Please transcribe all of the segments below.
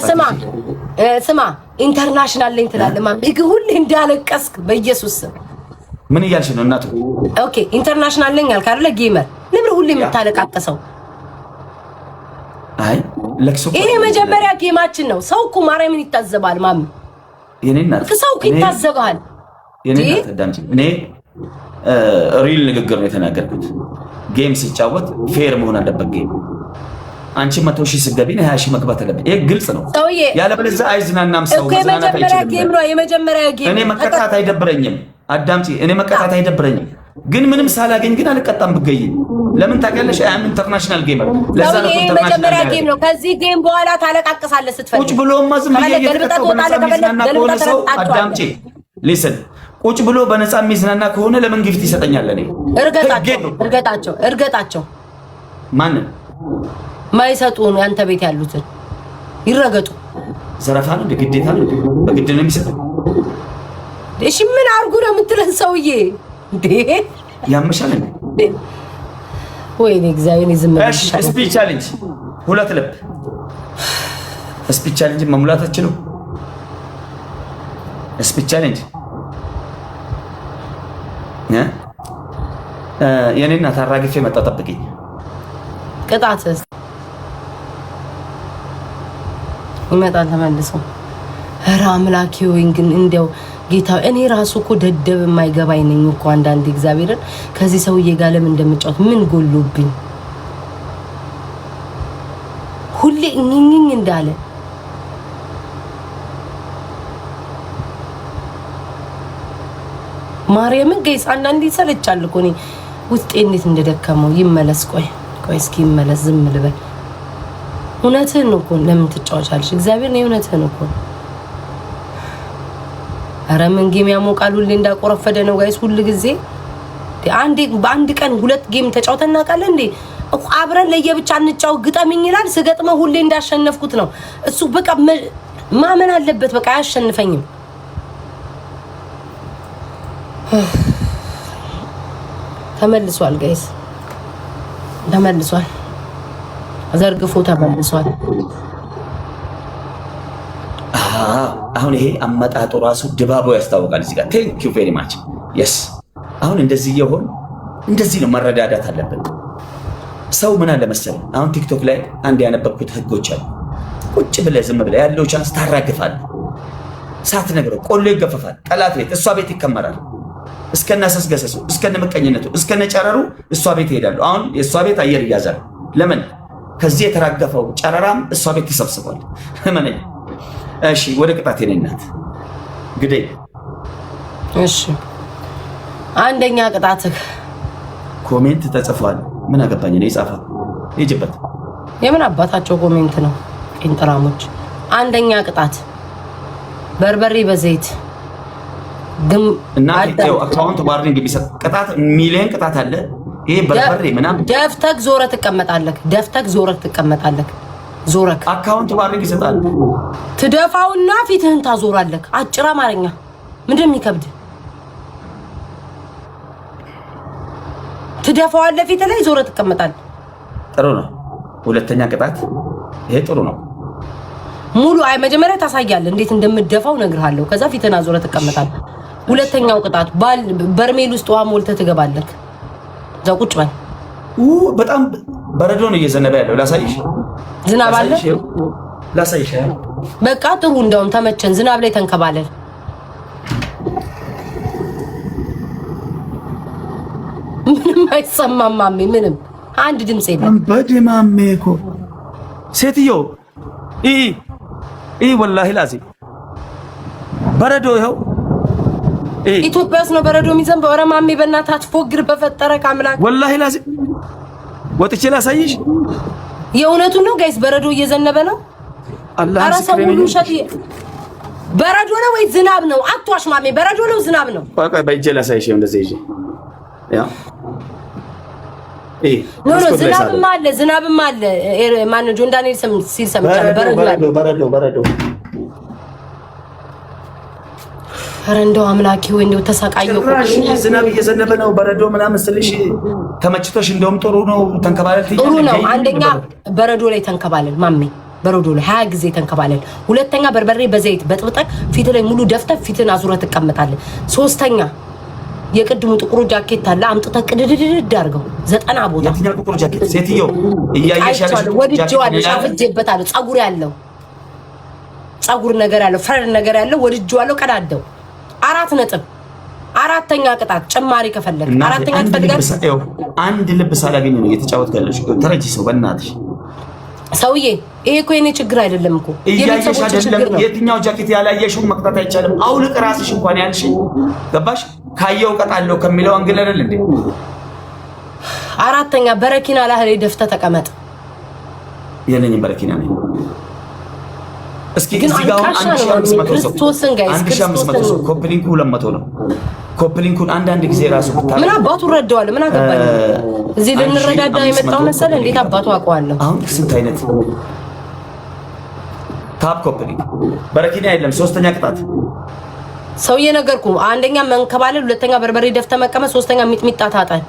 ስማ ስማ፣ international ነኝ ትላለህ ማሜ፣ ግን ሁሌ እንዳለቀስክ በኢየሱስ ስም። ምን እያልሽ ነው እናቱ? Okay international ነኝ አልክ አይደለ? Gamer ለምን ሁሌ የምታለቃቅሰው? አይ ለቅሶ ይሄ የመጀመሪያ game ኣችን ነው። ሰው እኮ ማርያምን ይታዘባል ማሜ፣ የኔ እናት ሰው እኮ ይታዘባል። የኔ እናት አዳምጪ። እኔ real ንግግር ነው የተናገርኩት። Game ሲጫወት fair መሆን አለበት game። አንቺ 100,000 ስትገቢ እኔ 20,000 መግባት አለብኝ። ይሄ ግልጽ ነው። ሰውዬ ያለበለዚያ አይዝናናም ሰው፣ እኮ መዝናናት የመጀመሪያ አይችልም። Game ነው። የመጀመሪያ game እኔ መቀጣት አይደብረኝም። አዳምጪ፣ እኔ መቀጣት አይደብረኝም። ግን ምንም ሳላገኝ ግን አልቀጣም ብገኝ። ለምን ታውቂያለሽ? I'm international gamer። ለዛ ነው ሰውዬ international የመጀመሪያ game ነው። ከዚህ game በኋላ ታለቃቅሳለህ ስትፈልግ። ቁጭ ብሎማ ዝም ብዬ ከፈለግ ገልብጠህ እየተቀጣሁ በነፃ ትወጣለህ፣ ከፈለግ የሚዝናና ከሆነ ገልብጠህ ሰው ትረግጣቸዋለህ። አዳምጪ፣ listen፣ ቁጭ ብሎ በነፃ የሚዝናና ከሆነ ለምን gift ይሰጠኛል? እኔ ህጌ እርገጣቸው፣ ነው። እርገጣቸው፣ እርገጣቸው። ማንን? ማይሰጡን ያንተ ቤት ያሉትን ይረገጡ። ዘረፋ ነው እንደ ግዴታ ነው እንዴ? በግድ ነው የሚሰጠው? እሺ ምን አድርጉ ነው የምትለን ሰውዬ? እንዴ ያምሻል እንዴ? ወይኔ እግዚአብሔር ዝም እሺ speed challenge ሁለት ልብ speed challenge መሙላት አትችሉም። Speed challenge እ የኔ እናት አራግፌ መጣሁ፣ ጠብቂኝ። ቅጣት ይመጣል ተመልሶ። ኧረ አምላኬ ወይ ግን እንዲያው ጌታ፣ እኔ ራሱ እኮ ደደብ የማይገባኝ ነኝ እኮ አንዳንዴ። እግዚአብሔርን ከዚህ ሰውዬ ጋር ለምን እንደምጫወት ምን ጎሎብኝ? ሁሌ እኝኝኝ እንዳለ ማርያምን guys፣ አንዳንዴ ይሰለቻል እኮ እኔ ውስጤ እንዴት እንደደከመው። ይመለስ፣ ቆይ ቆይ እስኪ ይመለስ፣ ዝም ልበል። እውነትህን እኮ ለምን ትጫወቻለሽ? እግዚአብሔር ነው እውነትህን እኮ። ኧረ ምን game ያሞቃል? ሁሌ እንዳቆረፈደ ነው guys። ሁል ጊዜ አንዴ በአንድ ቀን ሁለት game ተጫውተን እናውቃለን እንዴ? እኮ አብረን ለየብቻ እንጫው ግጠምኝ ይላል። ስገጥመው ሁሌ እንዳሸነፍኩት ነው እሱ። በቃ ማመን አለበት። በቃ አያሸንፈኝም። ተመልሷል guys፣ ተመልሷል። ዘርግፎ ተመልሷል። አሁን ይሄ አመጣጡ ራሱ ድባቡ ያስታውቃል። እዚህ ጋር thank you very much, yes። አሁን እንደዚህ እየሆን እንደዚህ ነው መረዳዳት አለብን። ሰው ምን አለ መሰለህ፣ አሁን ቲክቶክ ላይ አንድ ያነበብኩት ህጎች አሉ። ቁጭ ብለህ ዝም ብለህ ያለው chance ታራግፋለህ። ሳትነግረው ቆሎ ይገፈፋል። ጠላት ቤት እሷ ቤት ይከመራል። እስከነ ሰስገሰሱ እስከነ ምቀኝነቱ እስከነ ጨረሩ እሷ ቤት ይሄዳሉ። አሁን የእሷ ቤት አየር ይያዛል። ለምን ከዚህ የተራገፈው ጨረራም እሷ ቤት ተሰብስቧል። እመነኝ። እሺ ወደ ቅጣት የኔ እናት ግደይ። እሺ አንደኛ ቅጣትህ Comment ተጽፏል። ምን አገባኝ እኔ ጻፈው ሂጅበት። የምን አባታቸው comment ነው? ቄንጥራሞች። አንደኛ ቅጣት በርበሬ በዘይት ግም እና account warning የሚሰጥ ቅጣት ሚሊዮን ቅጣት አለ። ይሄ በርበሬ ምናምን ደፍተክ ዞረ ትቀመጣለህ። ደፍተክ ዞረ ትቀመጣለህ። ዞረክ Account warning ይሰጣል። ትደፋውና ፊትህን ታዞራለህ። አጭር አማርኛ ምንድን ነው የሚከብድ? ትደፋዋለህ ፊትህ ላይ ዞረ ትቀመጣለህ። ጥሩ ነው። ሁለተኛ ቅጣት ይሄ ጥሩ ነው። ሙሉ አይ መጀመሪያ ታሳያለህ፣ እንዴት እንደምደፋው እነግርሃለሁ። ከዛ ፊትህን አዞረ ትቀመጣለህ። ሁለተኛው ቅጣት በርሜል ውስጥ ውሃ ሞልተህ ትገባለህ። እዛ ቁጭ በል። በጣም በረዶ ነው እየዘነበ ያለው። ላሳይሽ። ዝናብ አለ። ላሳይሽ። በቃ ጥሩ፣ እንደውም ተመቸን። ዝናብ ላይ ተንከባለል። ምንም አይሰማም ማሜ፣ ምንም አንድ ድምፅ የለም። በዴ ማሜ እኮ ሴትዮ ኢ ወላሂ ላዚ በረዶ ይኸው ኢትዮጵያ ውስጥ ነው በረዶ የሚዘንበው። ኧረ ማሜ በእናትህ አትፎግር፣ በፈጠረ ከአምላክ ወላሂ ላዚ ወጥቼ ላሳይሽ። የእውነቱን ነው guys፣ በረዶ እየዘነበ ነው። ኧረ ሰው ሁሉ ውሸት። በረዶ ነው ወይ ዝናብ ነው? አትዋሽ ማሜ፣ በረዶ ነው ዝናብ ነው? ቆይ ቆይ፣ በእጄ ላሳይሽ። እንደዚህ ይዤ ያ No no፣ ዝናብም አለ ዝናብም አለ። ማነው ጆን ዳንኤል ሲል ሰምቻለሁ። በረዶ በረዶ በረዶ። ኧረ እንደው አምላኬ ወይ እንደው ተሰቃየሁ። ዝናብ እየዘነበ ነው በረዶ ምናምን ስልሽ ተመችቶሽ፣ እንደውም ጥሩ ነው ተንከባለል። ጥሩ ነው። አንደኛ በረዶ ላይ ተንከባለል ማሜ። በረዶ ላይ 20 ጊዜ ተንከባለል። ሁለተኛ በርበሬ በዘይት በጥብጠህ ፊት ላይ ሙሉ ደፍተህ ፊትን አዙረህ ትቀመጣለህ። ሶስተኛ የቅድሙ ጥቁሩ ጃኬት አለ፣ አምጥተህ ቅድድድድ አድርገው 90 ቦታ። የትኛው ጥቁር ጃኬት? ሴትዮ እያየሽ ያለሽ ወድጄዋለሁ፣ ሻፍጄበታለሁ። ፀጉር ያለው፣ ፀጉር ነገር ያለው፣ fur ነገር ያለው ወድጄዋለሁ። ቀዳደው። 4 ነጥብ። አራተኛ ቅጣት ጭማሪ ከፈለግ አራተኛ ትፈልጋለህ? አንድ ልብ ሳላገኝ ነው እየተጫወትክ ያለሽ። ተረጂ ሰው በእናትሽ። ሰውዬ፣ ይሄ እኮ የኔ ችግር አይደለም እኮ። እያየሽ አይደለም። የትኛው ጃኬት ያላየሽውን መቅጣት አይቻልም። አውልቅ ራስሽ እንኳን ያልሽኝ ገባሽ? ካየው እቀጣለሁ ከሚለው angle አይደል እንዴ? አራተኛ በረኪና ላህ ላይ ደፍተህ ተቀመጥ። የለኝም፣ በረኪና ነኝ። እስኪ እዚህ ጋር አሁን 1500 ሰው፣ ክርስቶስን guys። 1500 ሰው፣ copy link ኡ 200 ነው። Copy link ኡን አንዳንድ ጊዜ ራሱ ምን አባቱ እረዳዋለሁ? ምን አገባኝ? እዚህ ልንረዳዳ የመጣው መሰለ? እንዴት አባቱ አውቀዋለሁ? አሁን ስንት አይነት tap copy link። በረኪና የለም። ሶስተኛ ቅጣት። ሰውዬ ነገርኩ። አንደኛ መንከባለል፣ ሁለተኛ በርበሬ ደፍተህ መቀመጥ፣ ሶስተኛ ሚጥሚጣ ታጠን።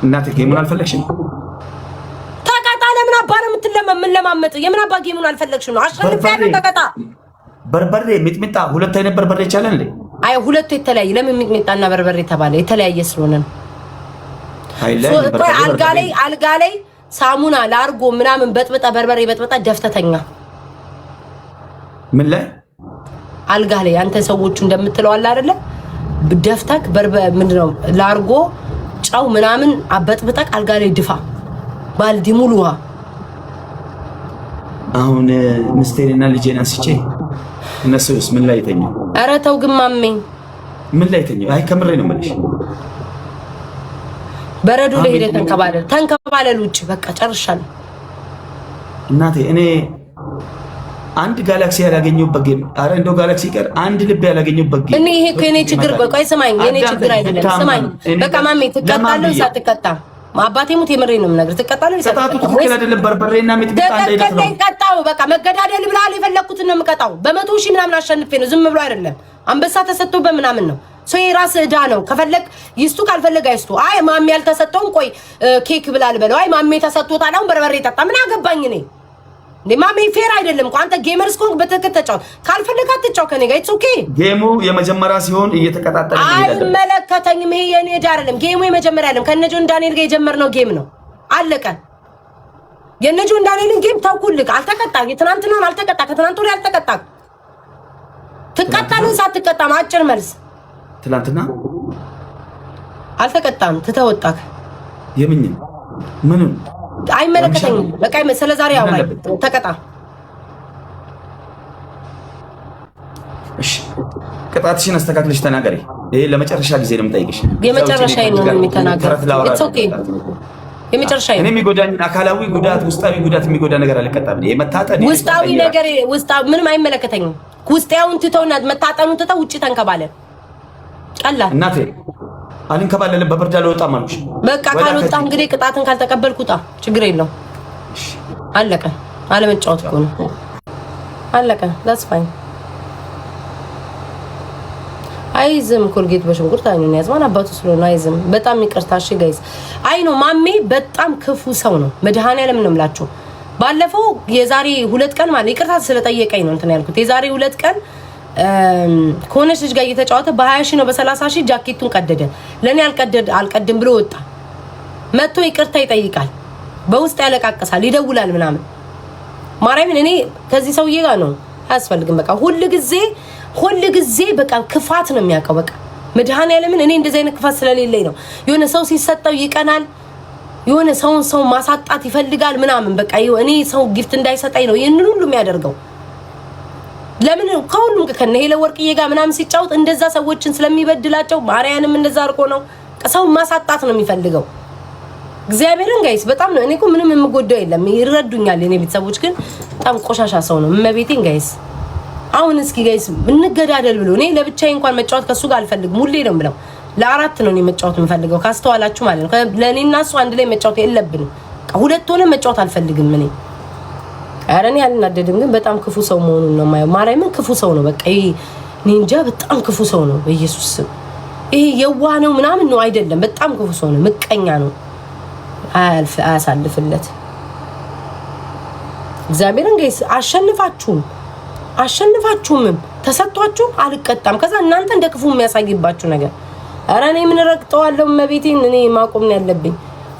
እናቴ game ኡን አልፈለግሽም? ተቀጣ። ለምን አባ ነው የምትለማመጥ? የምን አባ game ኡን አልፈለግሽም ነው? አሸንፌያለሁ። ተቀጣ። በርበሬ ሚጥሚጣ፣ ሁለት አይነት በርበሬ ይቻላል እንዴ? አይ፣ ሁለቱ የተለያየ። ለምን ሚጥሚጣና በርበሬ ተባለ? የተለያየ ስለሆነ ነው። አልጋ ላይ ሳሙና ላርጎ ምናምን በጥብጠ፣ በርበሬ በጥብጠ ደፍተተኛ። ምን ላይ? አልጋ ላይ፣ አንተ ሰዎቹ እንደምትለው አለ አይደለ? ደፍተክ በርበ ምንድነው ላርጎ ጨው ምናምን አበጥብጠቅ አልጋ ላይ ድፋ፣ ባልዲ ሙሉ ውሃ። አሁን ምስቴንና ልጄን አንስቼ እነሱስ ምን ላይ ይተኙ? ኧረ ተው ግን ማሜ። ምን ላይ ይተኙ? አይ፣ ከምሬ ነው የምልሽ። በረዶ ላይ ሄደህ ተንከባለል፣ ተንከባለል ውጭ። በቃ ጨርሻለሁ። እናቴ፣ እኔ አንድ ጋላክሲ ያላገኘሁበት game፣ አረ እንደው ጋላክሲ ይቀር፣ አንድ ልብ ያላገኘሁበት game። እኔ ይሄ እኮ የኔ ችግር፣ ቆይ ስማኝ፣ የኔ ችግር አይደለም። ስማኝ በቃ ማሜ፣ ትቀጣለህ ወይስ አትቀጣም? አባቴ ሙት የምሬ ነው የምነግርህ። ትቀጣለህ ወይስ ቅጣቱ ትክክል አይደለም። በርበሬና ሚጥሚጣ አንድ አይነት ነው። ቀጣው። በቃ መገዳደል ብለሃል። የፈለግኩትን ነው የምቀጣው። በ100,000 ምናምን አሸንፌ ነው፣ ዝም ብሎ አይደለም። አንበሳ ተሰጥቶበት ምናምን ነው። ሰው የራስ ዕዳ ነው። ከፈለግ ይስጡ፣ ካልፈለግ አይስጡ። አይ ማሜ ያልተሰጠውም ቆይ ኬክ ብላል በለው። አይ ማሜ ተሰጥቶታል፣ አሁን በርበሬ ጠጣ። ምን አገባኝ እኔ እንዴ? ማሜ፣ fair አይደለም እኮ። አንተ gamer እስከሆንክ በትክክል ተጫወት። ካልፈለግ አትጫወት ከኔ ጋር፣ it's okay። Game ኡ የመጀመሪያ ሲሆን እየተቀጣጠለ አይመለከተኝም። ይሄ የኔ ዕዳ አይደለም። Game ኡ የመጀመሪያ አይደለም። ከነ ጆን ዳንኤል ጋር የጀመርነው game ነው። አለቀ። የነ ጆን ዳንኤልን game ተውኩልህ። አልተቀጣ። የትናንትናውን አልተቀጣ። ከትናንት ወዲያ አልተቀጣ። ትቀጣለህ ሳትቀጣም? አጭር መልስ። ትናንትና አልተቀጣም። ትተወጣክ። የምኝም ምንም አይመለከተኝም። በቃ ስለ ዛሬ አውራኝ። ተቀጣ። እሺ፣ ቅጣትሽን አስተካክለሽ ተናገሪ። ይሄ ለመጨረሻ ጊዜ ነው የምጠይቅሽ። የመጨረሻ ነው የሚተናገር። It's okay፣ የመጨረሻ። እኔ የሚጎዳኝን አካላዊ ጉዳት፣ ውስጣዊ ጉዳት የሚጎዳ ነገር አልቀጣም። የመታጠን ውስጣዊ ነገር ውስጣዊ ምንም አይመለከተኝም። ውስጣዊውን ትተውና መታጠኑን ትተው ውጭ ተንከባለን። ቀላል። እናቴ፣ አልንከባለልም። በብርድ አልወጣም አልኩሽ። በቃ ካልወጣ እንግዲህ ቅጣትን ካልተቀበልኩ ውጣ፣ ችግር የለውም። አለቀ። አለመጫወት እኮ ነው። አለቀ። That's fine። አይዝም። ኮልጌት በሽንኩርት አይኑን ያዝ። ማን አባቱ ስለሆነ አይዝም። በጣም ይቅርታ እሺ guys። አይ ነው ማሜ በጣም ክፉ ሰው ነው። መድኃኒዓለም ነው የምላችሁ። ባለፈው የዛሬ 2 ቀን ማለት ይቅርታ ስለጠየቀኝ ነው እንትን ያልኩት። የዛሬ 2 ቀን ከሆነች ልጅ ጋር እየተጫወተ በ20 ሺህ ነው በ30 ሺህ ጃኬቱን ቀደደ። ለእኔ አልቀደድ አልቀድም ብሎ ወጣ። መጥቶ ይቅርታ ይጠይቃል። በውስጥ ያለቃቅሳል፣ ይደውላል ምናምን። ማርያምን እኔ ከዚህ ሰውዬ ጋር ነው አያስፈልግም። በቃ ሁል ጊዜ ሁል ጊዜ በቃ ክፋት ነው የሚያውቀው። በቃ መድኃኒዓለምን እኔ እንደዚህ አይነት ክፋት ስለሌለኝ ነው። የሆነ ሰው ሲሰጠው ይቀናል። የሆነ ሰውን ሰው ማሳጣት ይፈልጋል ምናምን። በቃ እኔ ሰው gift እንዳይሰጠኝ ነው ይህንን ሁሉ የሚያደርገው። ለምን ከሁሉም ከነ ሄለ ወርቅዬ ጋር ምናምን ሲጫወት እንደዛ ሰዎችን ስለሚበድላቸው፣ ማርያንም እንደዛ አድርጎ ነው፣ ሰው ማሳጣት ነው የሚፈልገው። እግዚአብሔርን guys፣ በጣም ነው። እኔ እኮ ምንም የምጎዳው የለም፣ ይረዱኛል። የኔ ቤተሰቦች ግን በጣም ቆሻሻ ሰው ነው። እመቤቴን guys፣ አሁን እስኪ guys እንገዳደል ብሎ እኔ ለብቻዬ እንኳን መጫወት ከሱ ጋር አልፈልግም። ሁሌ ነው የምለው፣ ለአራት ነው እኔ መጫወት የምፈልገው፣ ካስተዋላችሁ ማለት ነው። ለእኔና እሱ አንድ ላይ መጫወት የለብንም። ሁለት ሆነ መጫወት አልፈልግም እኔ። ኧረ እኔ አልናደድም፣ ግን በጣም ክፉ ሰው መሆኑን ነው የማየው። ማርያምን ክፉ ሰው ነው። በቃ ይሄ እኔ እንጃ፣ በጣም ክፉ ሰው ነው። በኢየሱስ ስም ይሄ የዋህ ነው ምናምን ነው አይደለም። በጣም ክፉ ሰው ነው። ምቀኛ ነው። አያልፍ አያሳልፍለት። እግዚአብሔርን guys፣ አሸንፋችሁም አሸንፋችሁምም ተሰጥቷችሁ አልቀጣም። ከዛ እናንተ እንደ ክፉ የሚያሳይባችሁ ነገር፣ ኧረ እኔ ምን ረግጠዋለሁ? እመቤቴን እኔ ማቆም ነው ያለብኝ።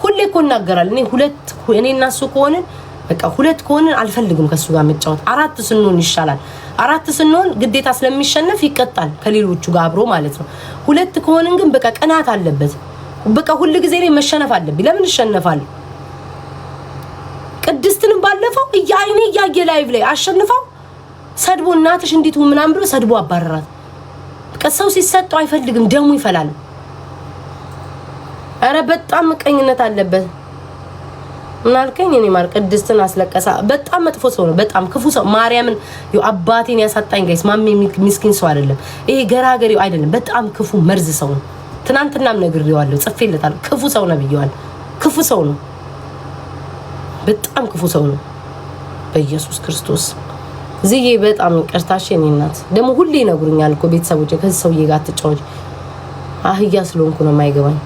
ሁሌ እኮ እናገራለሁ። እኔ ሁለት እኔ እና እሱ ከሆንን፣ በቃ ሁለት ከሆንን አልፈልግም ከእሱ ጋር መጫወት። አራት ስንሆን ይሻላል። አራት ስንሆን ግዴታ ስለሚሸነፍ ይቀጣል ከሌሎቹ ጋር አብሮ ማለት ነው። ሁለት ከሆንን ግን በቃ ቅናት አለበት። በቃ ሁል ጊዜ ላይ መሸነፍ አለብኝ። ለምን እሸነፋለሁ? ቅድስትንም ባለፈው እያይኔ እያየ live ላይ አሸንፈው ሰድቦ እናትሽ እንዴት ምናምን ብሎ ሰድቦ አባረራት። በቃ ሰው ሲሰጠው አይፈልግም፣ ደሙ ይፈላል። ኧረ በጣም ምቀኝነት አለበት። ምን አልከኝ? እኔ ማር ቅድስትን አስለቀሳ። በጣም መጥፎ ሰው ነው። በጣም ክፉ ሰው። ማርያምን አባቴን ያሳጣኝ guys። ማሜ ሚስኪን ሰው አይደለም። ይሄ ገራገሪው አይደለም። በጣም ክፉ መርዝ ሰው ነው። ትናንትናም ነግሬዋለሁ፣ ጽፌለታለሁ። ክፉ ሰው ነው ብዬዋለሁ። ክፉ ሰው ነው። በጣም ክፉ ሰው ነው። በኢየሱስ ክርስቶስ ዝዬ በጣም ይቅርታሽ የኔ እናት። ደግሞ ሁሌ ይነግሩኛል እኮ ቤተሰቦቼ፣ ከዚህ ሰውዬ ጋር አትጫወች። አህያ ስለሆንኩ ነው የማይገባኝ።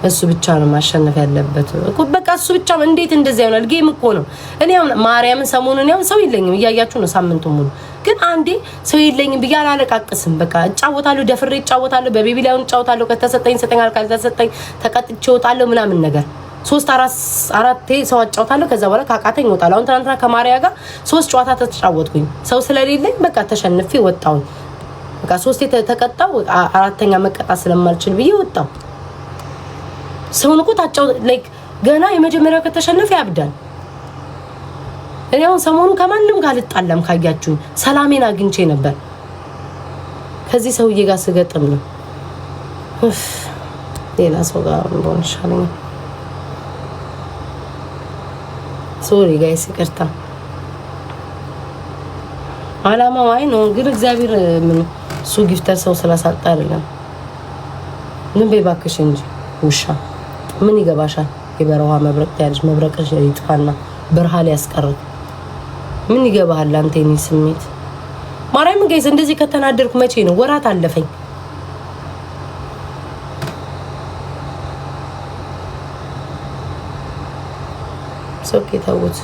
እሱ ብቻ ነው ማሸነፍ ያለበት እኮ፣ በቃ እሱ ብቻ። እንዴት እንደዚያ ይሆናል? Game እኮ ነው። እኔ አሁን ማርያምን ሰሞኑን ያው ሰው የለኝም፣ እያያችሁ ነው ሳምንቱን ሙሉ። ግን አንዴ ሰው የለኝም ብዬ አላለቃቅስም። በቃ እጫወታለሁ፣ ደፍሬ እጫወታለሁ፣ በ baby ላይ እጫወታለሁ። ከተሰጠኝ ይሰጠኛል፣ ካልተሰጠኝ ተቀጥቼ እወጣለሁ ምናምን ነገር። ሶስት አራቴ ሰው አጫውታለሁ። ከዛ በኋላ ካቃተኝ እወጣለሁ። አሁን ትናንትና ከማሪያ ጋር ሶስት ጨዋታ ተጫወትኩኝ። ሰው ስለሌለኝ በቃ ተሸንፌ ወጣሁኝ። በቃ ሶስቴ ተቀጣው፣ አራተኛ መቀጣት ስለማልችል ብዬ ወጣሁ። ሰውን እኮ ታጫው like ገና የመጀመሪያው ከተሸነፈ ያብዳል። እኔ አሁን ሰሞኑን ከማንም ጋር አልጣላም፣ ካያችሁኝ ሰላሜን አግኝቼ ነበር። ከዚህ ሰውዬ ጋር ስገጥም ነው ሌላ ሰው ጋር በሆን ይሻለኛል። Sorry guys፣ ይቅርታ። አላማው አይ ነው ግን እግዚአብሔር ምን እሱ gifter ሰው ስላሳጣ አይደለም። ምን በይ እባክሽ እንጂ ውሻ፣ ምን ይገባሻል? የበረሃ መብረቅ ያለሽ መብረቅሽ ይጥፋና በረሃ ላይ ያስቀርት። ምን ይገባሃል አንተ የኔ ስሜት? ማርያም guys፣ እንደዚህ ከተናደርኩ መቼ ነው? ወራት አለፈኝ። Okay ተውት።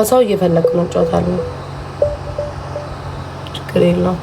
ሰው እየፈለግኩ ነው፣ እጫወታለሁ። ችግር የለውም።